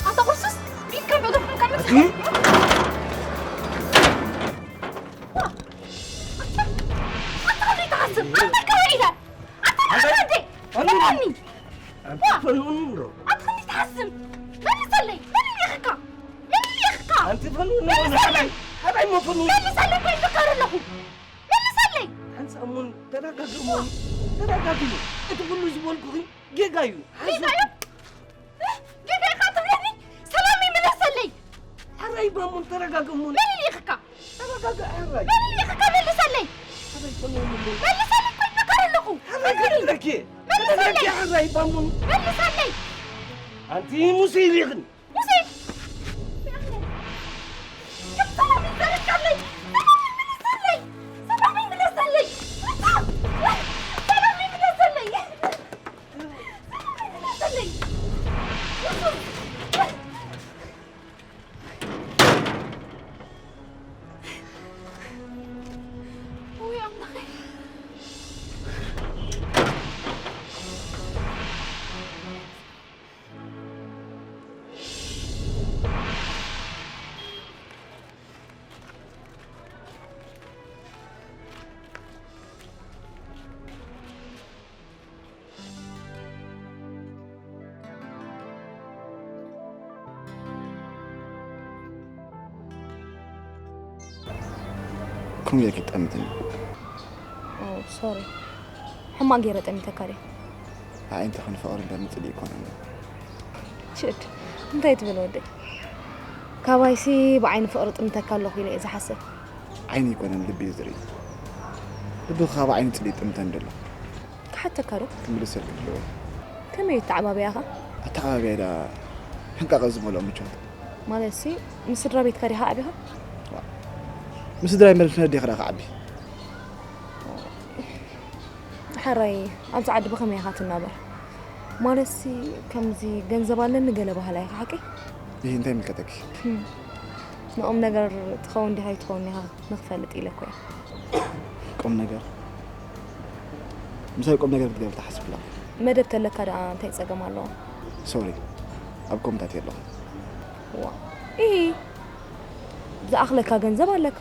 ኣታ ቁርሱስ ቢት ከም በገርኩም ከም ኣቲ? ኣታ ከመይ ትሓስብ? ኣታ ከመይ ኢለ? ኣታ ኣታ ከመይ? ኣታ ፈንኡኒ። ኣታ ፈንኡኒ እንዶ። ኣታ ከመይ ትሓስብ? መልሰለይ። መን ኢልካ? መን ኢልካ? ኣንቲ ፈንኡኒ። መልሰለይ። ሓዳይ፣ ሓዳይ እሞ ፈንኡኒ። መልሰለይ እኮ ይብለካ ኣለኹ። መልሰለይ። ሓንሳብ እሞ ተረጋግእ እሞ። ተረጋግእ። እቲ ኩሉ ዝበልኩኺ ጌጋ እዩ። ጌጋ እዩ? ጌጋ ኢኻ ትብለኒ? ሰላመይ ምለሰለይ። ሕራይ እባ እሞ ተረጋግእ እሞ። መን ኢልካ? ተረጋግእ ሕራይ። መን ኢልካ መልሰለይ? ሕራይ ሰማይ እሞ። መልሰለይ እኮ ይብለካ ኣለኹ። ሕራይ ተረጋግእ። መልሰለይ። ሕራይ እባ እሞ። መልሰለይ። ኣንቲ ሙሴ ኢልክን። ሙሴ! ሰላመይ ዘርጋለይ! ሰላመይ ምለሰለይ! ሰላመይ ምለሰለይ! ሰላመይ ምለሰለይ! ከምኡ ኢልኪ ጠምትኒ። ኦ፣ ሶሪ። ሕማቕ ገይረ ጠሚተካ ድየ? ኣዒንቲ ክንፈቕር እምበር ንጽልኢ ኣይኮነን። ሽድ፣ እንታይ ትብል ወደይ? ካባይሲ ብዓይኒ ፍቕሪ ጥምተካ ኣለኹ ኢለ እየ ዝሓስብ። ዓይኒ ኣይኮነን፣ ልቢ እዩ ዝርኢ። ልቢ ካብ ዓይኒ ጽልኢ ጥምተን ደሎ። ክሓተካ ዶ? ክምልሰልኪ ድለዎ። ከመይ እዩ ኣተዓባብያኻ? ኣተዓባብያ ኢላ ሕንቃቐ ዝመልኦ ምቾት። ማለትሲ፣ ምስ ስድራ ቤትካ ዲኻ ዓቢኻ? ዋ፣ ምስ ስድራይ መለስ ነዴኻ ዲኻ ዓቢ? ሓራይ፣ ኣብዚ ዓዲ ብኸመይ ኢኻ ትናበር? ማለትሲ፣ ከምዚ ገንዘብ ኣለኒ ገለ በሃላይ ኢኻ፣ ሓቀይ? ይህ እንታይ ይምልከተኪ? ህም። ንቁም ነገር ትኸውን ዲኻ ኣይትኸውን ኢኻ ንኽፈልጥ ኢለ እኮ እየ። ቁም ነገር? ምሳይ ቁም ነገር ክትገብር ትሓስብ ኣለኻ? መደብ ተለካ ደኣ እንታይ ጸገም ኣለዎ? ሶሪ፣ ኣብ ኮምታት የለኹ። ዋ፣ ኢሂ፣ ዝኣኽለካ ገንዘብ ኣለካ።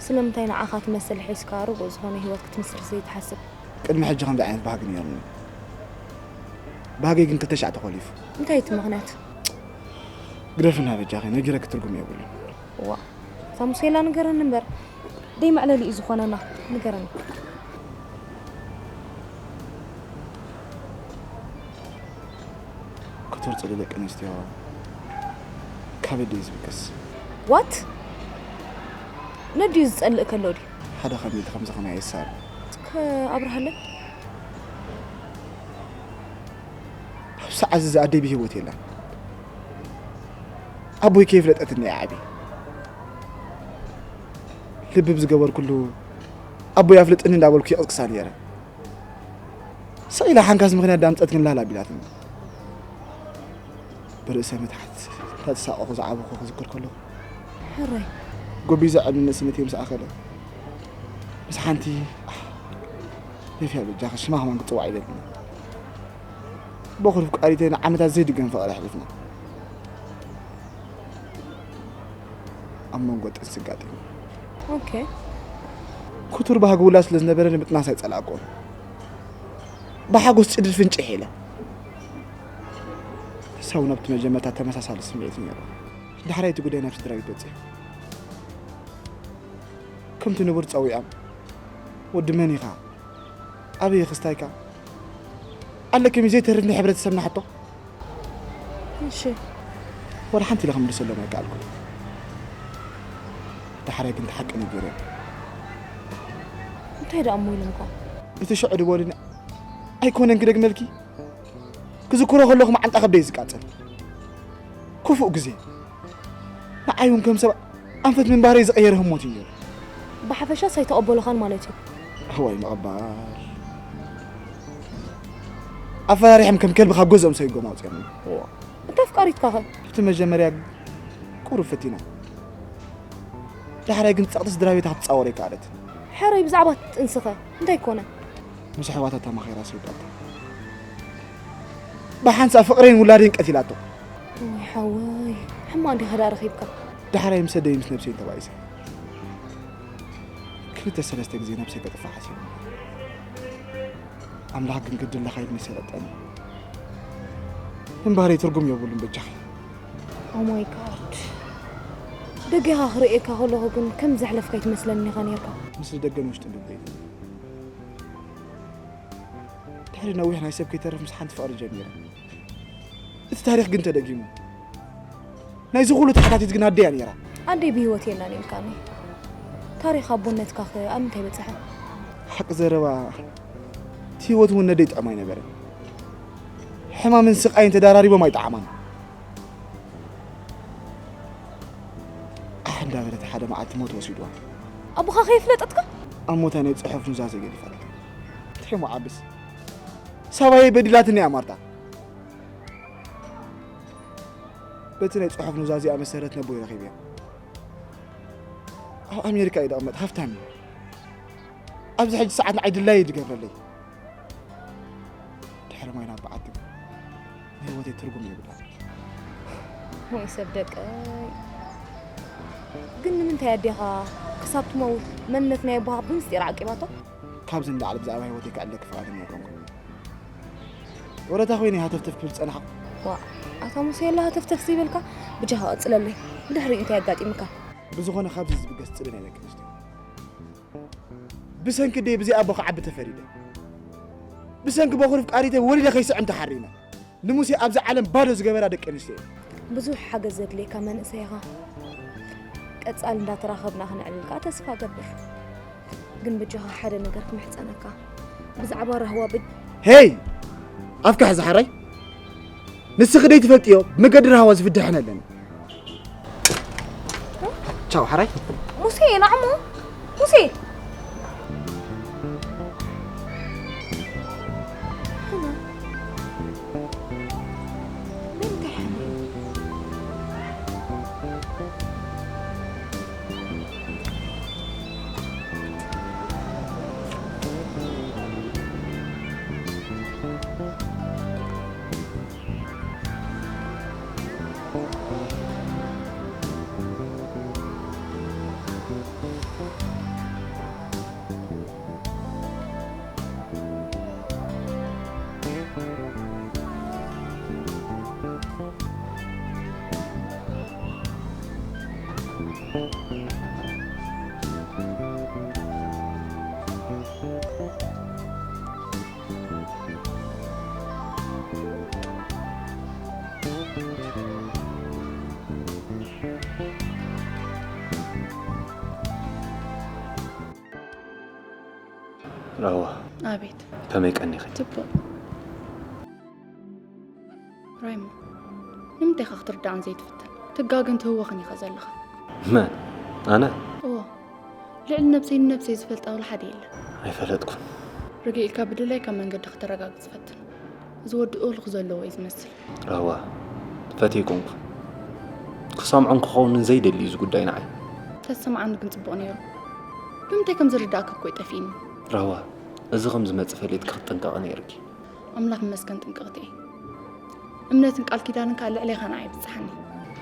ስለምንታይ ንዓኻ ትመስል ሒዝካ ርጉእ ዝኾነ ህይወት ክትምስርት ዘይትሓስብ? ቅድሚ ሕጂ ከምዚ ዓይነት ባህጊ ነይሩኒ። ባህገይ ግን ክልተ ሻዕ ተኾሊፉ። እንታይ እቲ ምኽንያት? ግደፍና በጃኺ፣ ነጊረኪ ትርጉም የብሉን። ዋ፣ ሳሙሴላ ንገረኒ እምበር፣ ደይ መዕለሊ እዩ ዝኾነና። ንገረኒ። ክቱር ጽልኢ ደቂ ኣንስትዮ ካበይ ድዩ ዝብገስ? ዋት? ነድዩ ዝጸልእ ከሎ ድዩ? ሓደ ካብ ሚእቲ ከምዚ ከማይ ኣይሳብ። እስከ ኣብርሃለይ። ኣብ ሰዓት እዚ ኣደይ ብህይወት የላን። ኣቦይ ከይፍለጠትኒ እየ ዓብየ። ልቢ ብዝገበርኩሉ ኣቦይ ኣፍልጥኒ እንዳበልኩ ይቕስቅሳ ነይረ። ስቕ ኢላ ሓንካስ ምኽንያት ዳምጸት ግን ላላ ኣቢላትኒ። ብርእሰ ምትሓት እንዳተሳቐኹ ዝዓበኹ ክዝክር ከለኹ፣ ሕራይ። ጎቢዘ ዕብኒ ንእስነተይ ምስ ኣኸለ፣ ምስ ሓንቲ፣ ኣህ፣ ነፊያ በጃኺ ሽማ ከማን ክጽዋዕ ኢለትኒ። በኹሪ ፍቃሪተይ ንዓመታት ዘይድገም ፍቕሪ ኣሕሊፍና። ኣብ መንጎ ጥንሲ ኣጋጢሙ። ኦኬ። ክቱር ባህጊ ውላድ ስለ ዝነበረ ንምጥናስ ኣይጸላእኩን። ብሓጎስ ጭድድ ፍንጭሕ ኢለ። ንሳ እውን ኣብቲ መጀመርታ ተመሳሳሊ ስምዒት ነይሩ። ዳሕራይ እቲ ጉዳይ ናብ ስድራ ቤት በጺሑ። ከምቲ ንቡር ጸዊዖም፣ "ወዲ መን ኢኻ? ኣበይ ክስታይካ? ኣለኪ ዘይተርፍ ናይ ሕብረተሰብና ሕቶ?" እሺ። ወላ ሓንቲ ኢለ ክምልሰሎም ኣይከኣልኩን። ዳሕራይ ግን እቲ ሓቂ ነጊረዮም። እንታይ ደኣ እሞ ኢሎምካ? እቲ ሽዑ ድበሉኒ ኣይኮነን ክደግመልኪ። ክዝክሮ ከለኹ መዓንጣ ከብደይ ዝቃጸል። ክፉእ ግዜ። ንዓይ እውን ከም ሰብ ኣንፈት ምንባረይ ዝቐየረ ህሞት እዩ ነይሩ። ብሓፈሻስ ኣይተቐበሉኻን ማለት እዩ። እዋይ ምቕባል። ኣፈራሪሖም ከም ከልቢ ካብ ገዝኦም ሰይጎም ኣውፅኦም። እዋ። እንተ ኣፍቃሪትካ ኸ? ኣብቲ መጀመርያ ቁሩብ ፈቲና። ዳሕራይ ግን ጸቕጢ ስድራ ቤታ ክትጻወር ኣይከኣለትን። ሕራይ ብዛዕባ እቲ ጥንስኸ እንታይ ኮነ? ምስ ኣሕዋታ ተማኺራ ሰይዳታ። ብሓንሳእ ፍቕረይን ውላደይን ቀቲላቶ። ወይ ሓወይ፣ ሕማቕ ዲኻ ደኣ ረኺብካ? ዳሕራይ ምስ ኣደይ ምስ ነብሰይን ተባኢሰ። ክልተ ሰለስተ ግዜ ነብሰይ ከጥፍእ ሓሲበ። ኣምላኽ ግን ግድለኻ ኢሉኒ ሰለጠኒ። ምንባረይ ትርጉም የብሉን በጃኺ። Oh my God። ደገኻ ክርእየካ ከለኹ ግን ከም ዘሕለፍካ ይትመስለኒ ኢኻ ነርካ። ምስሊ ደገን ውሽጥን ድብለይ። ድሕሪ ነዊሕ ናይ ሰብ ከይተርፍ ምስ ሓንቲ ፍቕሪ ጀሚረ። እቲ ታሪኽ ግን ተደጊሙ። ናይዚ ኩሉ ተሓታቲት ግን ኣደያ ነይራ። ኣደይ ብህይወት የላን ኢልካኒ። ታሪኽ ኣቦነትካ ኸ ኣብ ምንታይ በጽሐ? ሓቂ ዘረባ፣ እቲ ህይወት እውን ነደይ ጥዕም ኣይነበረን። ሕማምን ስቓይን ተዳራሪቦም ኣይጠዓማን። ኣሕ እንዳበለት ሓደ መዓልቲ ሞት ወሲድዋ። ኣቦኻ ከየፍለጠትካ? ኣብ ሞታ ናይ ጽሑፍ ኑዛዜ ገዲፋትለይ። ትሒሙ ዓብስ። ሰባየይ በዲላትኒ እያ ማርታ። በቲ ናይ ጽሑፍ ኑዛዜኣ መሰረት ነቦይ ረኺበያ። ኣብ ኣሜሪካ እዩ ደቕመጥ፣ ሃፍታም እዩ። ኣብዚ ሕጂ ሰዓት ንዓይ ድላየ እዩ ዝገብረለይ። ድሕሪ ማይ ናብ በዓቲ ግን ንህይወተይ ትርጉም የብላን። ወይ ሰብ ደቀይ። ግን ንምንታይ ኣዴኻ ክሳብ ትመውት መንነት ናይ ኣቦኻ ብምስጢር ዓቂባቶ? ካብዚ ንላዕሊ ብዛዕባ ህይወተይ ክዕለኪ ፍቓደኛ ኣይኮንኩን። ወረታ ኮይነ ሃተፍተፍ ክብል ዝጸናሕኩ። ዋ፣ ኣታ ሙሴ የለ ሃተፍተፍ ዘይበልካ፣ ብጃኻ ቀጽለለይ። ብድሕሪኡ እንታይ ኣጋጢምካ? ብዝኾነ ካብዚ ዝብገስ ጽልኢ ናይ ደቂ ኣንስትዮ። ብሰንኪ ደይ ብዘይ ኣቦ ክዓቢ ተፈሪደ። ብሰንኪ በኹሪ ፍቃሪተይ ወሊደ ከይስዕም ተሓሪመ። ንሙሴ ኣብዛ ዓለም ባዶ ዝገበራ ደቂ ኣንስትዮ እየን። ብዙሕ ሓገዝ ዘድልየካ መንእሰይ ኢኻ። ቀጻሊ እንዳተራኸብና ክንዕልል ከኣ ተስፋ እገብር። ግን በጃኻ ሓደ ነገር ክምሕጸነካ። ብዛዕባ ራህዋ ብ- ሄይ! ኣፍካ ሕዚ ሓራይ? ንስኺ ደይ ትፈልጥዮ፣ ብመገዲ ራህዋ ዝፍድሐን ኣለኒ። ቻው ሓራይ። ሙሴ፣ ናዕሞ፣ ሙሴ። ራህዋ። ኣቤት። ከመይ ቀኒኺ? ጽቡቕ። ራይሞ፣ ንምንታይ ኢኻ ክትርዳእን ዘይትፍትን? ትጋገን ትህወኽን ኢኻ ዘለኻ። መን? ኣነ? እዎ። ልዕሊ ነብሰይ ንነብሰይ ዝፈልጣ ወላ ሓደ የለን። ኣይፈለጥኩን። ርግእ ኢልካ ብድላይካ መንገዲ ክተረጋግጽ ፈትን። እዚ ወዲ እልኽ ዘለዎ እዩ ዝመስል። ራህዋ፣ ፈትየ ኣይኮንኩን። ክሰምዖን ክኸውንን ዘይደሊ እዩ እዚ ጉዳይ ንዓይ። ተሰምዓኒ ግን ጽቡቕ ነይሩ። ብምንታይ ከም ዝርዳእካ እኮ እዩ ጠፊእኒ። ራህዋ፣ እዚ ከም ዝመጽእ ፈሊጥኪ ክትጥንቀቒ ነይርኪ። ኣምላኽ ይመስገን ጥንቅቕቲ እየ። እምነትን ቃል ኪዳንን ከኣ ልዕሌኻ ንዓይ ይብጽሓኒ።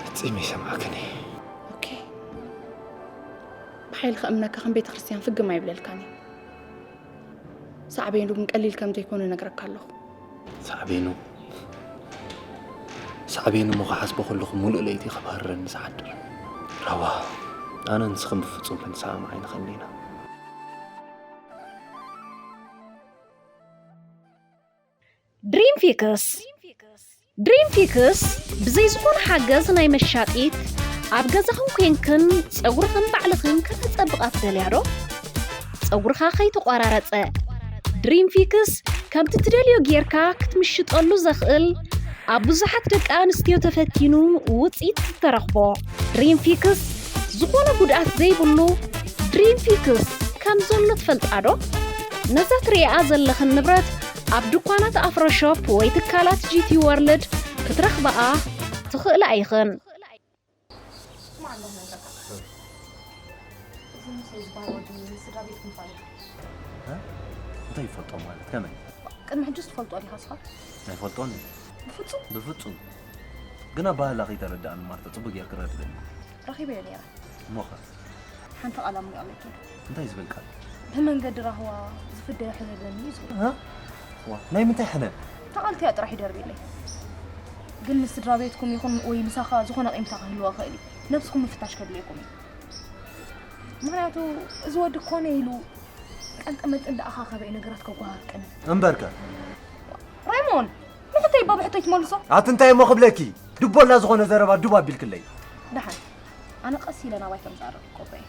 ፈጺመ ይሰምዓክን እየ። ኦኬ። ብሓይሊ ከእምነካ ከም ቤተ ክርስቲያን ፍግም ኣይብለልካን እየ። ሳዕቤኑ ግን ቀሊል ከም ዘይኮነ እነግረካ ኣለኹ። ሳዕቤኑ? ሳዕቤኑ እሞ ክሓስቦ ከለኹ ምሉእ ለይቲ ከብህረኒ ዝሓድር። ራህዋ፣ ኣነ ንስኽን ብፍጹም ክንሰማማዕ ኣይንኽእልን ኢና። ድሪም ፊክስ። ድሪም ፊክስ ብዘይ ዝኾነ ሓገዝ ናይ መሻጢት፣ ኣብ ገዛኽን ኮንክን ጸጉርኽን ባዕልኽን ከተጸብቓ ትደልያ ዶ? ጸጉርኻ ከይተቖራረጸ። ድሪም ፊክስ ከምቲ ትደልዮ ጌርካ ክትምሽጠሉ ዘኽእል፣ ኣብ ብዙሓት ደቂ ኣንስትዮ ተፈቲኑ ውጽኢት ዝተረኽቦ። ድሪም ፊክስ ዝኾነ ጉድኣት ዘይብሉ፣ ድሪም ፊክስ ከም ዘሎ ትፈልጣ ዶ? ነዛ ትርእይኣ ዘለኽን ንብረት ኣብ ድኳናት ኣፍሮ ሾፕ ወይ ትካላት ጂ ቲ ወርልድ ክትረኽብኣ ትኽእላ ኢኽን። ስማዕ ኣለኹ ነግረካ። እዚ ሙሴ ዝበሃል ወዲ ስድራ ቤትኩም ይፈልጦ? እ? እንታይ ይፈልጦ ማለት? ከመይ? ቅድሚ ሕጅስ ትፈልጦ ዲኻ ንስኻ? ኣይፈልጦን። ብፍጹም? ብፍጹም። ግን ኣባህላ ከይተረድኣኒ ማርታ፣ ጽቡቕ ጌርኪ ረድእኒ። ረኺበዮ ነይረ። እሞኸ? ሓንቲ ቃል ኣምሊቖለይ ከይዱ። እንታይ ዝብል ቃል? ብመንገዲ ራህዋ ዝፍደዮ ሕነ ኣለኒ እዩ ዝብል። እ? ዋ፣ ናይ ምንታይ ሕነ? እታ ቃል እቲኣ ጥራሕ እዩ ደርብየለይ። ግን ንስድራ ቤትኩም ይኹን ወይ ምሳኻ ዝኾነ ቂምታ ክህልዎ ይኽእል እዩ። ነብስኹም ምፍታሽ ከድልየኩም እዩ። ምኽንያቱ እዚ ወዲ ኮነ ኢሉ ቀንጠመንጥን እንዳኣኻኸበ እዩ ነገራት ከጓሃርቅን። እምበርከ? ራይሞን፣ ንሕቶይ እባ ብሕቶይ ትመልሶ? ኣቲ እንታይ እሞ ክብለኪ? ድቦላ ዝኾነ ዘረባ ዱብ ኣቢልክለይ። ደሓን፣ ኣነ ቀስ ኢለ ናባይ ከም ዝኣረግ ክቆቦ እየ።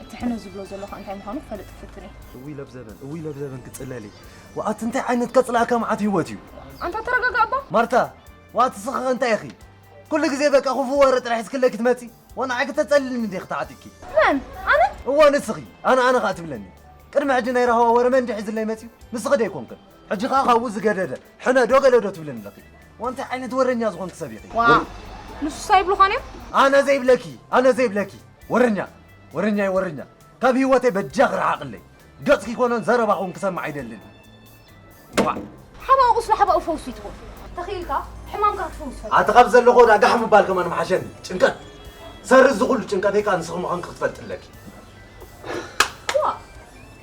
እቲ ሕነ ዝብሎ ዘሎ ኸኣ እንታይ ምዃኑ ክፈልጥ እፍትን እየ። እውይ ለብዘበን፣ እውይ ለብዘበን ክጽለሊ። ወኣቲ እንታይ ዓይነት ከጽላእካ መዓት ህይወት እዩ? ኣንታ ተረጋጋ እባ። ማርታ፣ ወኣቲ ስኺ እንታይ ኢኺ? ኩሉ ግዜ በቃ ክፉእ ወረ ጥራሕ ሒዝክለይ ክትመጺ? ወንዓይ ክተጸልልኒ ዲኺ ተዓጢቕኪ? መን? ኣነ? እወ ንስኺ። ኣነ፣ ኣነ ኸኣ ትብለኒ። ቅድሚ ሕጂ ናይ ራህዋ ወረ መን ድዩ ሒዝለይ መጺኡ? ንስኺ ዶ ኣይኮንክን? ሕጂ ኸኣ ካብኡ ዝገደደ ሕነ ዶ ገለ ዶ ትብለኒ ኣለኺ? ወንታይ ዓይነት ወረኛ ዝኾንኪ ሰብ ኢኺ? ዋ፣ ወይ ንሱስ ኣይብሉኻን እዮም? ኣነ ዘይብለኪ፣ ኣነ ዘይብለኪ። ወረኛ፣ ወረኛ እዩ ወረኛ። ካብ ህይወተይ በጃኺ ርሓቕለይ። ገጽኪ ይኮነን ዘረባኹም ክሰምዕ ኣይደልን። ዋ። ሓባኡ ቁስሉ ሓባኡ ፈውሱ ይትኹን። ተኽኢልካ ሕማምካ ክትፈውስ ፈል። ኣቲ ካብ ዘለኹ ዳ ጋሕ ምባል ከማን ምሓሸኒ። ጭንቀት። ሰሪ እዚ ኩሉ ጭንቀተይ ከኣ ንስኺ ምዃንኪ ክትፈልጢ ኣለኪ። ዋ።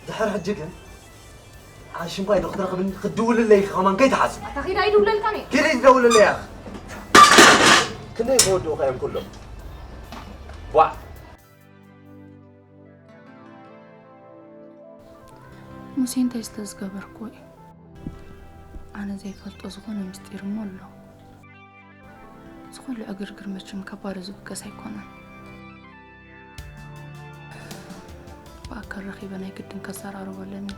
ድሕሪ ሕጂ ግን ዓሽ እንኳ ኢሉ ክትረኽብኒ ክትድውልለይ ኢኺ ከማን ከይትሓስቢ። ኣታ ኺዳ ይድውለልካ ነይ? ኪዲ ይደውልለይ ኣኺ። ክንደይ ከወድኡኻ እዮም ኩሎም። ዋ። ሙሴ እንታይ ዝተዝገበርኩዎ እዩ? ኣነ ዘይፈልጦ ዝኾነ ምስጢር እሞ ኣሎ። እዚ ኩሉ ዕግርግር መቸም ካብ ባዶ ዝብገስ ኣይኮነን። ብኣካል ረኺበ ናይ ግድን ከዘራርቦ ኣለኒ።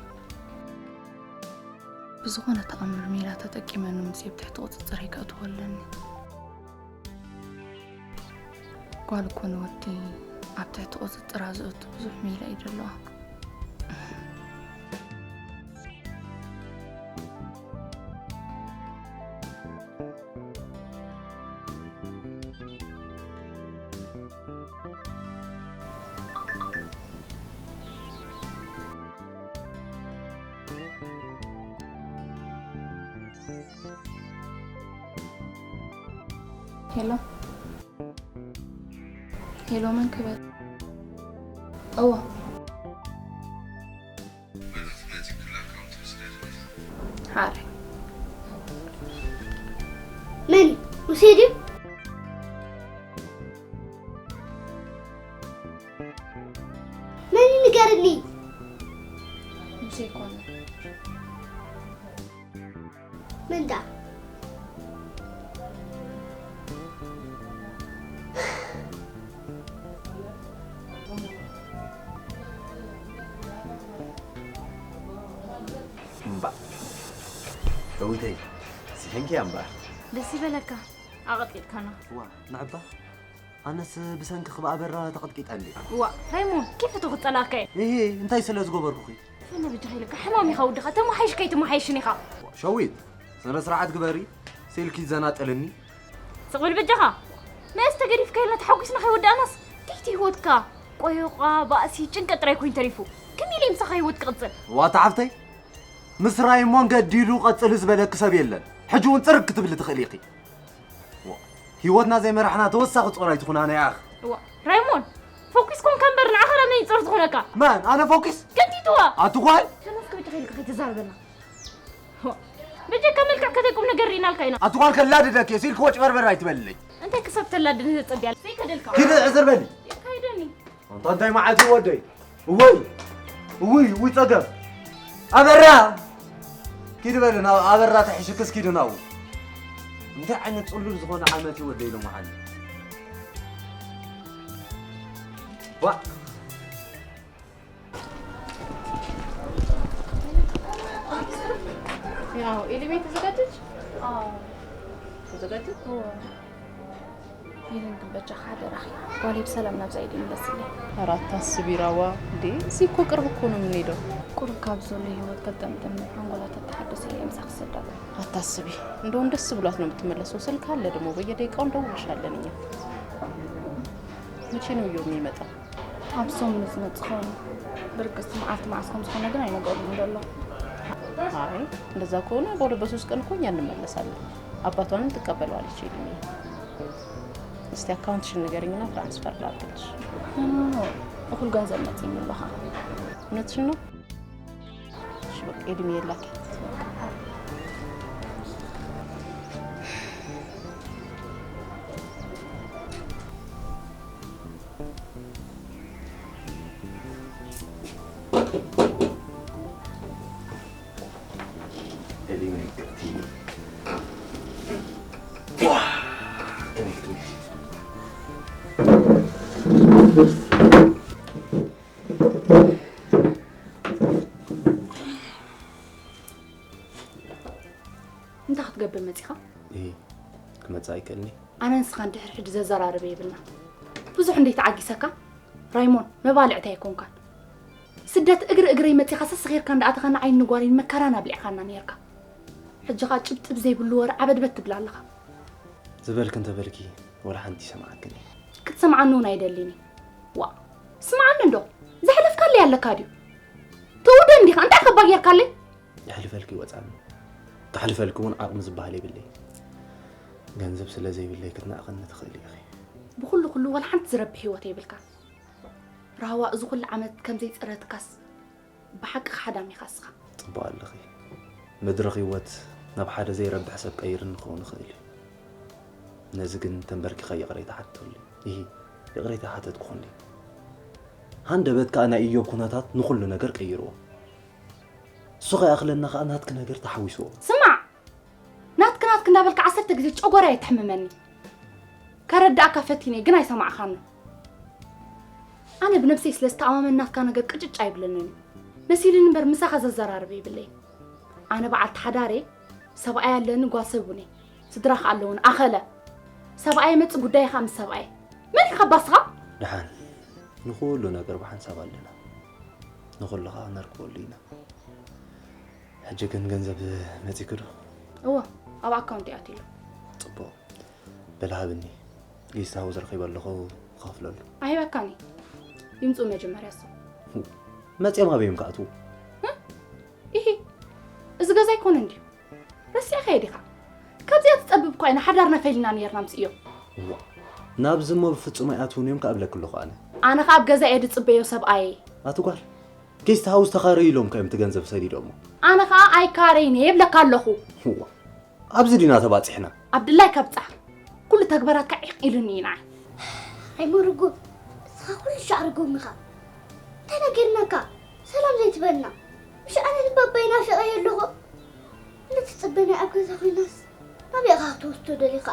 ብዝኾነ ተኣምር ሜላ ተጠቂመ ንሙሴ ኣብ ትሕቲ ቁጽጽረይ ከእትዎ ኣለኒ። ጓል እኮ ንወዲ ኣብ ትሕቲ ቁጽጽራ ዘእቱ ብዙሕ ሜላ እዩ ዘለዋ። ሄሎ። ሄሎ፣ መን ክበል? እዋ። ሓራይ። መን እዩ? ሙሴ ድዩ? መን እዩ ንገርኒ? ሙሴ ኣይኮነን። መን ደኣ? እምባእ፣ ሸዊተይ፣ ስሒንኪ እምበኣር። ደስ ይበለካ፣ ኣቐጥቂጥካና። ዋ፣ ንዕባ፣ ኣነስ ብሰንክኺ ብኣበራ ተቐጥቂጠ እንድየ። ዋ፣ ራይሞን፣ ኬፍ እቶ ክጸላእካ እየ። እሂ፣ እንታይ ስለ ዝገበርኩኺ? ፈነ ብጃኻ ኢለካ፣ ሕማም ኢኻ ወድኻ፣ ተመሓይሽ ከይትመሓየሽን ኢኻ። ዋ፣ ሸዊት፣ ስነ ስርዓት ግበሪ፣ ስኢልኪ ዘናጥልኒ። ስቕ በል በጃኻ። መእስ ተገዲፍካልና ተሓጒስና ከይወዳእናስ፣ ድሕቲ ህይወትካ ቆዮቓ፣ ባእሲ፣ ጭንቀት ጥራይ ኮይኑ ተሪፉ። ከመይ ኢለ ምሳኻ ህይወት ክቕጽል? ዋታ ሓፍተይ፣ ምስ ራይሞን ገዲሉ ቀጽሊ ዝበለኪ ሰብ የለን። ሕጂ እውን ጽርግ ክትብሊ ትኽእሊ ኢኺ። ዋ፣ ህይወትና ዘይመራሕና ተወሳኺ ጾር ኣይትኹናና ያኽ። ዋ፣ ራይሞን፣ ፎኪስ ኮንካ እምበር ንዓኻ ዳ መን እዩ ጾር ዝኾነካ? መን? ኣነ ፎኪስ? ከንቲትዋ! ኣቲ ጓል! ሸነፍ ከቢድ ተኸይልካ ከይተዛረበና። ዋ፣ በጀካ መልክዕ ከተይ ቁም ነገር ርኢናልካ ኢና። ኣቲ ጓል ከላድደኪ እየ፣ ሲልኪ ወጭ በርበር ኣይትበልለይ። እንታይ ክሳብ ተላድድ ተጸብያ? ዘይከደልካ። ኪዲ ዕዝር በሊ። የካይደኒ። ኣንታ እንታይ መዓት እዩ ወደይ? እወይ! እውይ! እውይ ጸገም! ኣበራ! ኪዲ በሊ ናብ ኣበራ ተሕሽክስ ኪዲ ናብኡ። እንታይ ዓይነት ጽሉል ዝኾነ ዓመት እዩ ወደይ ሎምዓንቲ። ዋ! ያው ኤሊሜ ተዘጋጀች? አዎ። ተዘጋጀች? አዎ። ኢለን ግን በጃኻ ሓደራኺ ጓለይ ብሰላም ናብዛ ኢድ ይምለስለይ። ኧረ ኣታስቢ ራዋ፣ እንዴ እዚ እኮ ቅርብ እኮ ነው የምንሄደው። ቁሩብ ካብ ዘሎ ህይወት ከጠምጥም ሓንጎላ ተተሓደሰ ኢለ ምሳኺ ክሰዳ። ኣታስቢ፣ እንደውም ደስ ብሏት ነው የምትመለሰው። ስልክ አለ ደግሞ በየደቂቃው እንደውልሻለን እኛ። መቼ ነው እዮ የሚመጣው? ኣብ ሰሙን ዝመጽእ ኸውን። ብርግጽ መዓልቲ መዓስ ከም ዝኾነ ግን ኣይነገሩን ዘሎ። አይ እንደዛ ከሆነ በሁለት በሶስት ቀን እኮ እኛ እንመለሳለን። አባቷንም ትቀበለዋለች ኤድሚዬ። እስቲ አካውንትሽን ንገሪኝና ትራንስፈር ላድርግልሽ። ኖ ኖ ኖ እኹል ገንዘብ መጺእኒ ኣሎ ኸኣ። እውነትሽን ነው? እሺ በቃ ኤድሚዬ ላኪያት። እንታይ ክትገብር መጺኻ? እሂ ክመጽእ ኣይክእልን እየ። ኣነ ንስኻን ድሕሪ ሕጂ ዘዘራርብ የብልና። ብዙሕ እንድዩ ተዓጊሰካ ራይሞን መባልዕቲ ኣይኮንካን። ስደት እግሪ እግረይ መጺኻ ሰሰኺርካ እንዳኣተኻ ንዓይን ንጓለይን መከራን ኣብሊዕኻና ኔርካ። ሕጂ ኸኣ ጭብጢ ብዘይብሉ ወረ ዓበድበድ ትብል ኣለኻ። ዝበልኪ እንተበልኪ ወላ ሓንቲ ይሰምዓክን እየ። ክትሰምዓኒ እውን ኣይደልን እየ። ዋእ ስምዓኒ እንዶ ዘሕለፍካለይ ኣለካ ድዩ? ትእውደኒ ዲኻ እንታይ ከባ ጌርካለይ? የሕልፈልኪ ይወጻኒ። ክሕልፈልኪ እውን ዓቕሚ ዝበሃል የብለይ። ገንዘብ ስለ ዘይብለይ ክትነዕቕኒ ትኽእሊ ኢኺ። ብኹሉ ኩሉ ዋላ ሓንቲ ዝረብሕ ህይወት የብልካን። ራህዋ እዚ ኩሉ ዓመት ከም ዘይጸረትካስ ብሓቂ ከሓዳም ኢኻ እስኻ። ጽቡቕ ኣለኺ። መድረኽ ህይወት ናብ ሓደ ዘይረብሕ ሰብ ቀይርኒ ክኸውን ይኽእል እዩ። ነዚ ግን ተንበርኪኸ ይቕሬታ ሓትተሉ። ኢሂ፣ ይቕሬታ ኣይሓተትኩኹን ድየ? ሃንደበት ከኣ ናይ እዮብ ኩነታት ንኹሉ ነገር ቀይርዎ። እሱ ከይኣኽለና ከኣ ናትኪ ነገር ተሓዊስዎ። ስማዕ! ናትኪ ናትኪ እንዳበልካ ዓሰርተ ግዜ ጨጎራይ የተሕምመኒ። ከረድኣካ ፈቲነ ግን ኣይሰማዕኻንን። ኣነ ብነብሰይ ስለ ዝተኣማመን ናትካ ነገር ቅጭጭ ኣይብለንን እዩ። መሲሉኒ እምበር ምሳኻ ዘዘራርብ የብለይን። ኣነ በዓልቲ ሓዳር እየ፣ ሰብኣይ ኣለኒ፣ ጓል ሰብ እውን እየ። ስድራ ከኣ ኣለውኒ። ኣኸለ! ሰብኣይ ይመጽእ ጉዳይ ከኣ ምስ ሰብኣየ። መን ኢኻ ባስኻ? ደሓን ንኹሉ ነገር ብሓንሳብ ኣለና። ንኹሉ ከኣ ነርክበሉ ኢና። ሕጂ ግን ገንዘብ መጺኪ ዶ? እወ፣ ኣብ ኣካውንተይ ኣትዩ ኣሎ። ጽቡቕ። በሊ ሃብኒ። ጌስት ሃውስ ረኺበ ኣለኹ፣ ክኸፍለሉ። ኣይህበካን እየ። ይምጽኡ መጀመርያ እሶም። መጺኦም ኣበይ እዮም ክኣትዉ? ኢሂ፣ እዚ ገዛ ኣይኮነን ድዩ? ረሲዕካዮ ዲኻ? ካብዚኣ ትጸብብ እኳ ኢና ሓዳርና ፈሊና ነይርና ምስ እዮም። እዋእ፣ ናብዚ እሞ ብፍጹም ኣይኣትዉን እዮም ክኣብለኪ ኣለኹ ኣነ። ኣነ ኸኣ ኣብ ገዛ እየ ዝጽበዮ ሰብኣየይ። ኣቲ ጓል፣ ጌስት ሃውስ ተኻረዩ ኢሎምካ እዮም እቲ ገንዘብ ሰዲዶሞ። ኣነ ኸኣ ኣይካረይን እየ ይብለካ ኣለኹ። እዋ፣ ኣብዚ ዲና ተባጺሕና? ኣብ ድላይካ ብጻሕ። ኩሉ ተግባራትካ ዒቕ ኢሉኒ እዩ ንዓይ። ኣይመርጉም፣ እስኻ ኩሉ ሻዕ ርጉም ኢኻ። እንታይ ነገርናካ? ሰላም ዘይትበልና? ምሽ ኣነ ንባባይ ናፊቐዮ ኣለኹ። እንድትጽበኒ ኣብ ገዛ ኮይናስ ናበይ ኢኻ ክትወስዶ ደሊኻ?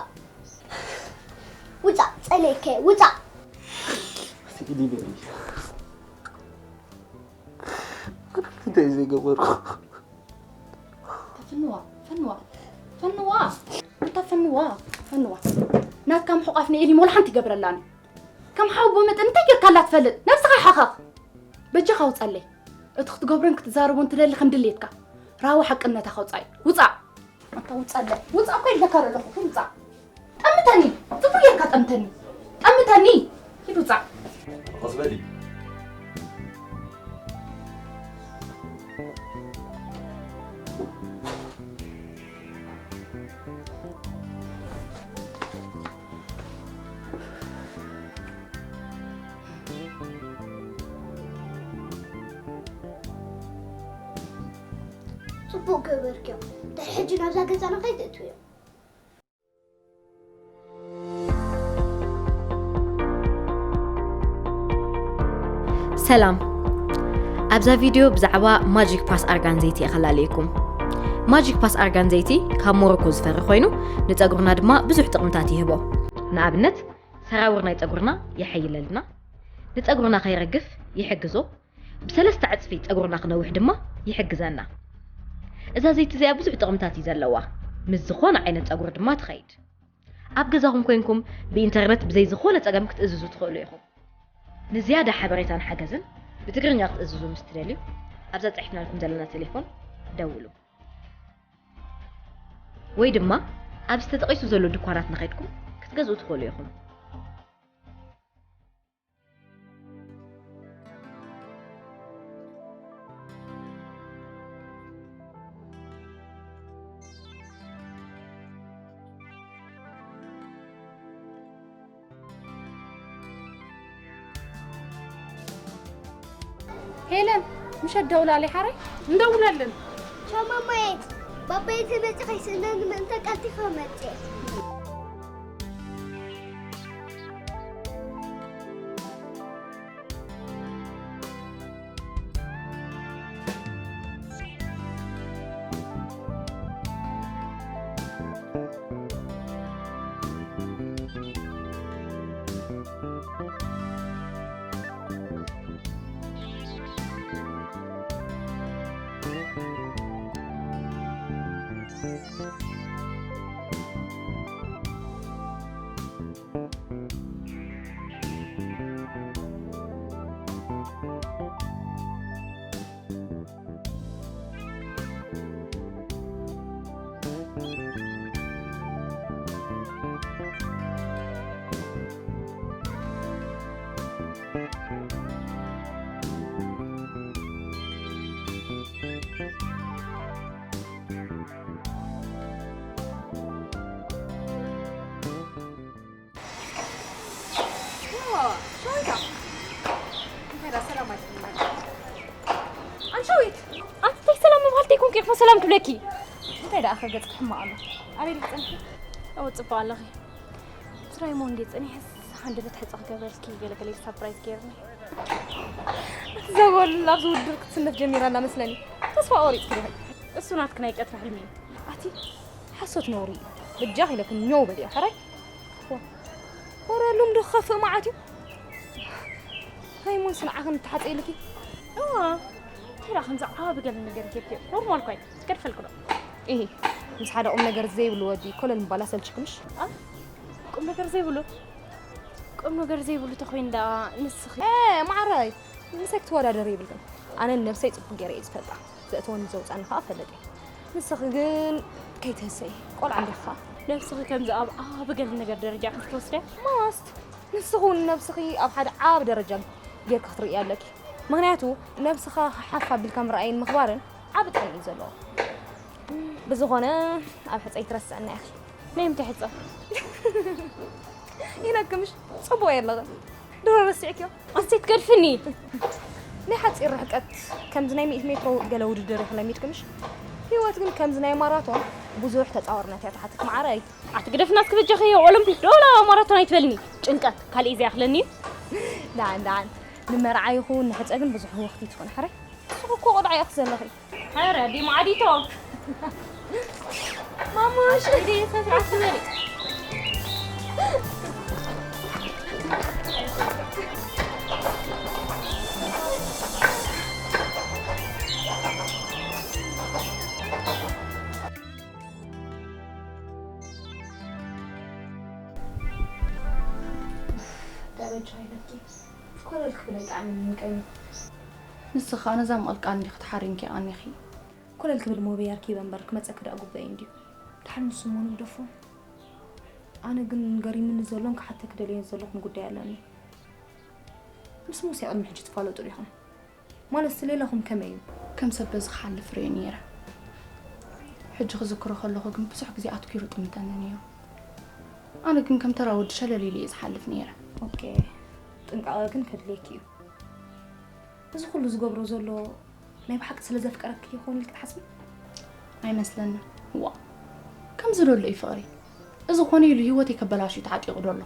ውጻእ፣ ጸሊእከ፣ ውጻእ! ስኢሊ በሊ። ኣነ እንታይ ዘይገበርኩ? ፈንዋ፣ ፈንዋ፣ ፈንዋ፣ እንታ ፈንዋ፣ ፈንዋ። ናትካ ምሕቋፍ ንኤሊም ወላ ሓንቲ ይገብረላን እዩ። ከም ሓውቦ መጠን እንታይ ጌርካላ ትፈልጥ? ነብስኻ ሓኸኽ። በጃኻ ውጻለይ። እቲ ክትገብሮን ክትዛረቦን ትደሊ ከም ድሌትካ። ራህዋ ሓቅነታ ከውጻእ እዩ። ውጻእ! ኣንታ ውጻለይ። ውጻእ እኮ ኢለካ ዘለኹ። ውጻእ! ጠምተኒ! ጽቡቕ ጌርካ ጠምተኒ! ጠምተኒ! ሂድ ውጻእ! ቀስ በሊ። ጽቡቕ ገበርክዮ። ድሕሪ ሕጂ ናብዛ ገዛና ከይትእትውዮ። ሰላም። ኣብዛ ቪድዮ ብዛዕባ ማጂክ ፓስ ኣርጋን ዘይቲ እየ ከላለየኩም። ማጂክ ፓስ ኣርጋን ዘይቲ ካብ ሞሮኮ ዝፈሪ ኮይኑ ንጸጉርና ድማ ብዙሕ ጥቕምታት ይህቦ። ንኣብነት ሰራውር ናይ ጸጉርና የሐይለልና፣ ንጸጉርና ከይረግፍ ይሕግዞ፣ ብሰለስተ ዕጽፊ ጸጉርና ክነውሕ ድማ ይሕግዘና። እዛ ዘይቲ እዚኣ ብዙሕ ጥቕምታት እዩ ዘለዋ። ምስ ዝኾነ ዓይነት ጸጉሪ ድማ ትኸይድ። ኣብ ገዛኹም ኮይንኩም ብኢንተርነት ብዘይ ዝኾነ ጸገም ክትእዝዙ ትኽእሉ ኢኹም። ንዝያዳ ሓበሬታን ሓገዝን ብትግርኛ ክትእዝዙ ምስ ትደልዩ፣ ኣብዛ ጸሒፍናልኩም ዘለና ቴሌፎን ደውሉ። ወይ ድማ ኣብዚ ተጠቒሱ ዘሎ ድኳናት ንኸድኩም ክትገዝኡ ትኽእሉ ኢኹም። ሄለን፣ ምሸት ደውላሊ ሓራይ? እንደውላለን። ቻው ማማየት፣ ባባየት መጽእ ከይስእነኒ ምእንተ ቀልጢፈ መጽእ። ኣንሻዊት፣ ኣንቲ እንታይ ሰላም ምባል ተይኮንኪ ኢኹ ሰላም ክብለኪ። እንታይ ደኣ ከ ገጽኪ ሕማቕ ኣሎ? ኣበይ ዲኺ ትጸንሒ? እወ፣ ጽቡቕ ኣለኺ። ምስ ራይሞንድ እየ ጸኒሐስ፣ ሃንደበት ሕጸ ክገብረልኪ ገለ ገለ ኢለ ሳፕራይዝ ገይርኒ። ኣቲ ዘበሉ ኣብቲ ውድድር ክትስነፍ ጀሚራ ኣላ መስለኒ። ተስፋ ቆሪጽኪ ዲኺ? እሱ ናትኪ ናይ ቀትሪ ሕልሚ እዩ። ኣቲ ሓሶት ነውሪ እዩ። በጃኺ ኢለክን ኘው በልዮ፣ ሕራይ። ወረ ሉም ዶ ክኸፍእ መዓት እዩ? ሃይሞንስ ንዓኽን ተሓጽ ኢልኪ? እዋ፣ እንታይ ደኣ ከምዚ ዓቢ ገለ ነገር ጌርኪ? ኖርማል እኳ እዩ። ትገድፈልኪ ዶ? ኢሂ፣ ምስ ሓደ ቁም ነገር ዘይብሉ ወዲ ኮለል ምባል ኣሰልችክምሽ? ኣ? ቁም ነገር ዘይብሉ? ቁም ነገር ዘይብሉ ተኾይኑ ደኣ ንስኺ? ኤ፣ ማዕረይ፣ ምሳይ ክትወዳደሪ የብልክን። ኣነ ንነብሰይ ጽቡቕ ገይረ እየ ዝፈልጣ። ዘእትወኒ ዘውጻኒ ከኣ እፈልጥ እየ። ንስኺ ግን ከይትህሰይ፣ ቆልዓ እንዲኺ ከኣ። ነብስኺ ከምዚ ኣብ ዓቢ ገለ ነገር ደረጃ ኢኺ ትወስድያ? ማስት፣ ንስኺ እውን ነብስኺ ኣብ ሓደ ዓቢ ደረጃ ጌርኪ ክትርእያ ኣለኪ። ምኽንያቱ ነብስኻ ሓፍ ኣቢልካ ምርኣይን ምኽባርን ዓቢ ጥቕሚ እዩ ዘለዎ። ብዝኾነ ኣብ ሕጸይ ትረስዐና ኢኺ። ናይ ምንታይ ሕጸ? ኢለክምሽ ጽቡቕ የለኽን። ድሮ ረሲዕክዮ? ኣንሰይ ትገድፍኒ። ናይ ሓጺር ርሕቀት ከምዚ ናይ ሚእቲ ሜትሮ ገለ ውድድር ኢኺ ለሚድክምሽ። ህይወት ግን ከምዚ ናይ ማራቶን ብዙሕ ተጻዋርነት እያ ትሓትት መዓረይ። ኣቲ ግደፊ ናትኪ በጃኺ ኦሎምፒክ ዶ ወላ ማራቶን ኣይትበልኒ። ጭንቀት ካልእ እዩ ዘይኣኽለኒ እዩ። ደሓን ደሓን ንመርዓ ይኹን ንሕጸ ግን ብዙሕ ህወኽቲ ትኾን ሓራይ። ንስኺ እኮ ቆልዓ ኢኺ ዘለኺ። ኧረ ኣዴ መዓዲቶ። ማሙሽ። ኣዴ ስነ ስርዓት ዝበሊ። ደረጃ ይለኪ። ኮለል ክብል ኣይጠዓመንን ቀይኑ። ንስኻ ነዛ ምቕልቃል እንዲኺ ተሓሪምኪ ቀኒኺ። ኮለል ክብል ሞበይ ኣርኪበ እምበር ክመጸኪ ደኣ ጉበይ እንድዩ። ደሓን ንሱ እሞ ንግደፎ። ኣነ ግን ገሪምኒ ዘሎን ክሓተኪ ደልየን ዘለኹን ጉዳይ ኣለኒ። ምስ ሙሴ ቅድሚ ሕጂ ትፋለጡ ዲኹም? ማለትስ ሌላኹም ከመይ እዩ? ከም ሰብ በዚ ክሓልፍ ርእየ ነይረ። ሕጂ ክዝክሮ ከለኹ ግን ብዙሕ ግዜ ኣትኲሩ ጥምተኒ ነይሩ። ኣነ ግን ከም ተራ ወዲ ሸለል ኢለ እየ ዝሓልፍ ነይረ። ኦኬ፣ ጥንቃቐ ግን ከድልየኪ እዩ። እዚ ኩሉ ዝገብሮ ዘሎ ናይ ብሓቂ ስለ ዘፍቀረኪ ይኸውን ኢልኪ ትሓስቢ? ኣይመስለንን። ዋእ፣ ከምዚ ዶ ኣሎ እዩ ፍቕሪ? እዚ ኮነ ኢሉ ህይወተይ ከበላሹ እዩ ተዓጢቑ ዶ ኣሎ።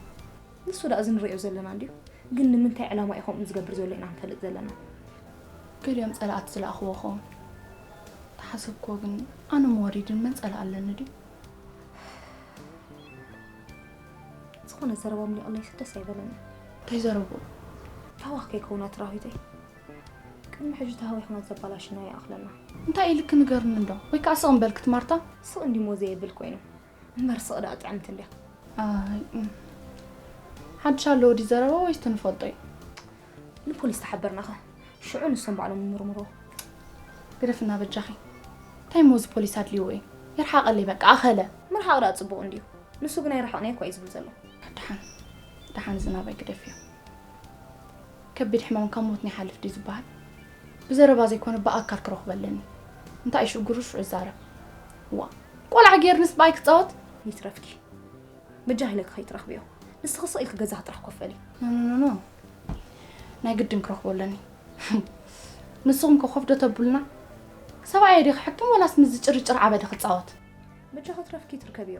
ንሱ ደኣ እዚ ንሪኦ ዘለና እንድዩ። ግን ንምንታይ ዕላማ እዩ ከምኡ ዝገብር ዘሎ ኢና ክንፈልጥ ዘለና። ገሊኦም ጸላእቲ ዝለኣኽዎ ኸውን። ተሓሰብክዎ ግን ኣነ መወሪድን መን ጸላእ ኣለኒ ድዩ? ዝኾነ ዘረባ ምሊቕለይስ ደስ ኣይበለኒ። እንታይ ዘረብኡ? ኣሕዋኽ ከይከውና ትራኺተይ። ቅድሚ ሕጂ ተሃዊኽና ዘባላሽና ይኣኽለና። እንታይ ኢልኪ ንገርኒ እንዶ? ወይ ከኣ ስቕ እምበልኪ ትማርታ? ስቕ እንዲሞ ዘየብል ኮይኑ። እምበር ስቕ ደኣ ጥዕምቲ እንድያ። ኣይ እም። ሓድሽ ኣለዎ ድዩ ዘረባ ወይስ ትንፈልጦ እዩ? ንፖሊስ ተሓበርናኸ ሽዑ ንሶም ባዕሎም ይምርምሮ። ግደፍና በጃኺ። እንታይ እሞ እዚ ፖሊስ ኣድልይዎ እዩ? ይርሓቐለይ በቃ ኣኸለ። ምርሓቕ ደኣ ጽቡቕ እንድዩ። ንሱ ግን ኣይረሓቕናይ እኮ እዩ ዝብል ዘሎ። ደሓን ደሓን ዝናባይ ግደፍዮ። ከቢድ ሕማም ካብ ሞት ንይሓልፍ ድዩ ዝበሃል? ብዘረባ ዘይኮነ ብኣካል ክረኽቦ ኣለኒ። እንታይ እዩ ሽግሩ ሽዑ ይዛረብ። ዋ ቆልዓ ገይርንስ ብኣይ ክጻወት? ይትረፍኪ። በጃኺ ኢለኪ ከይትረኽብዮ። ንስኺ ስቕ ኢልኪ ገዛኺ ጥራሕ ኮፍ በሊ። ኖ ኖ ኖ ኖ። ናይ ግድን ክረኽቦ ኣለኒ። ንስኹም ከ ኮፍ ዶ ተብሉና? ሰብኣየ ድዩ ክሕክም ወላስ ምስዚ ጭርጭር ዓበደ ክጻወት? በጃኺ ትረፍኪ ትርከብዮ።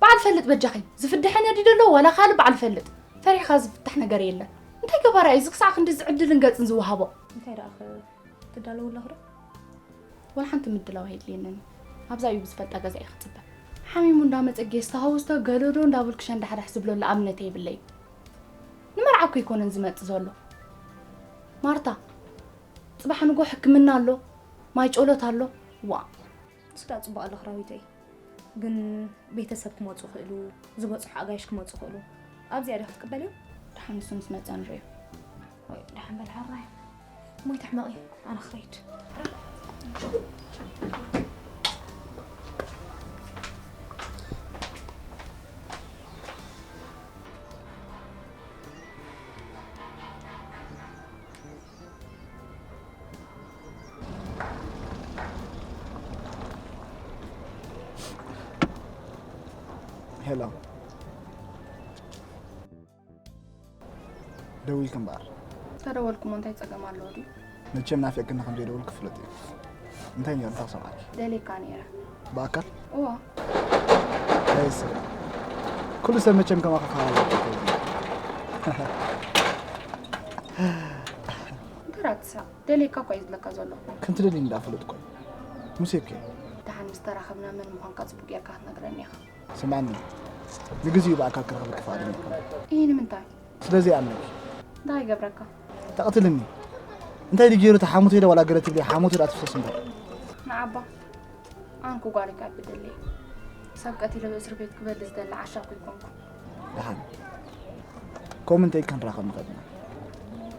በዓል ፈልጥ በጃኺ። ዝፍድሐኒ ድዩ ደሎ ዋላ ካልእ በዓል ፈልጥ። ፈሪሕካ ዝፍታሕ ነገር የለን። እንታይ ገባራ እዩ እዚ ክሳዕ ክንድዚ ዕድልን ገጽን ዝወሃቦ? እንታይ ደኣ ትዳለዉ ኣለኹ ዶ? ወላ ሓንቲ ምድላው ኣየድልየንን። ኣብዛ እዩ ብዝፈልጣ ገዛ እየ ክጽበ። ሓሚሙ እንዳመጸ ጌስት ሃውስ ዶ ገለ ዶ እንዳበልኩ ሸንዳሕዳሕ ዝብለሉ ኣብነት የብለይ። ንመርዓ እኮ ኣይኮነን ዝመጽእ ዘሎ። ማርታ፣ ጽባሕ ንጎ ሕክምና ኣሎ፣ ማይ ጨሎት ኣሎ። ዋ። ንሱ ደኣ ጽቡቕ ኣለኹ ራዊተይ። ግን ቤተሰብ ክመጹ ይኽእሉ፣ ዝበጽሑ ኣጋይሽ ክመጹ ይኽእሉ። ኣብዚኣ ዲኻ ክትቅበልዮም? ደሓን ንሱ ምስ መጸ ንርእዮ። ወይ ደሓን በል ሕራይ። እሞ ይትሕመቒ፣ ኣነ ክኸይድ። ሄሎ። ደዊልኪ እምበኣር። ተደወልኩሞ እንታይ ጸገም ኣለዎ ድዩ? መቸም ናፊቕክኒ ከም ዘይደወልኩ ክፍለጥ እዩ። እንታይ ነይሩ እንታይ ክሰምዓኪ? ደልየካ ነይረ። ብኣካል? እዋ። ኣይስራ። ኩሉ ሰብ መቸም ከማኻ ክሃባ። እንታይ ደኣ ትስሕቕ? ደልየካ እኳ እዩ ዝብለካ ዘሎ። ከም ትደልይኒ ደኣ ፈለጥኩ እኮ። ሙሴ እኮ እየ። ደሓን ምስ ተራኸብና መን ምዃንካ ጽቡቕ ጌርካ ክትነግረኒ ኢኻ። ስምዓኒ፣ ንግዜኡ ብኣካል ክረኽበኪ ፍቓደኛ ኣይኮንኩን። እይ ንምንታይ? ስለ ዘይኣምነኪ። እንታይ ይገብረካ? ተቕትልኒ። እንታይ ድዩ ገይሩ እቲ ሓሞተይ ኢለ ዋላ ገለ ትብሊ፣ ሓሞተይ ደኣ ትፍሰስ እምበር። ንዓባ ኣንኩ ጓል ካብ ብደለይ ሰብ ቀቲለ ብእስር ቤት ክበል ዝደሊ ዓሻ እኮ ኣይኮንኩ። ደሓን ከምኡ እንተ ኢልካ ክንራኸብ ንኽእል ኢና።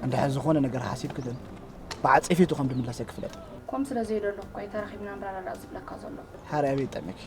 እንድሕር ዝኾነ ነገር ሓሲብኪ ግን ብዓጸፌቱ ከም ድምለሰኪ ፍለጢ። ከምኡ ስለ ዘይደለኹ እኮ እዩ ተራኺብና ንረዳዳእ ዝብለካ ዘለኹ። ሓራይ ኣበይ ጠሚኪ?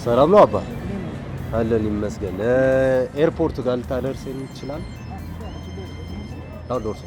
ሰላም ነው አባ? አለን ይመስገን። ኤርፖርቱ ጋር ልታደርሰኝ ይችላል? አዎ ደርሶ።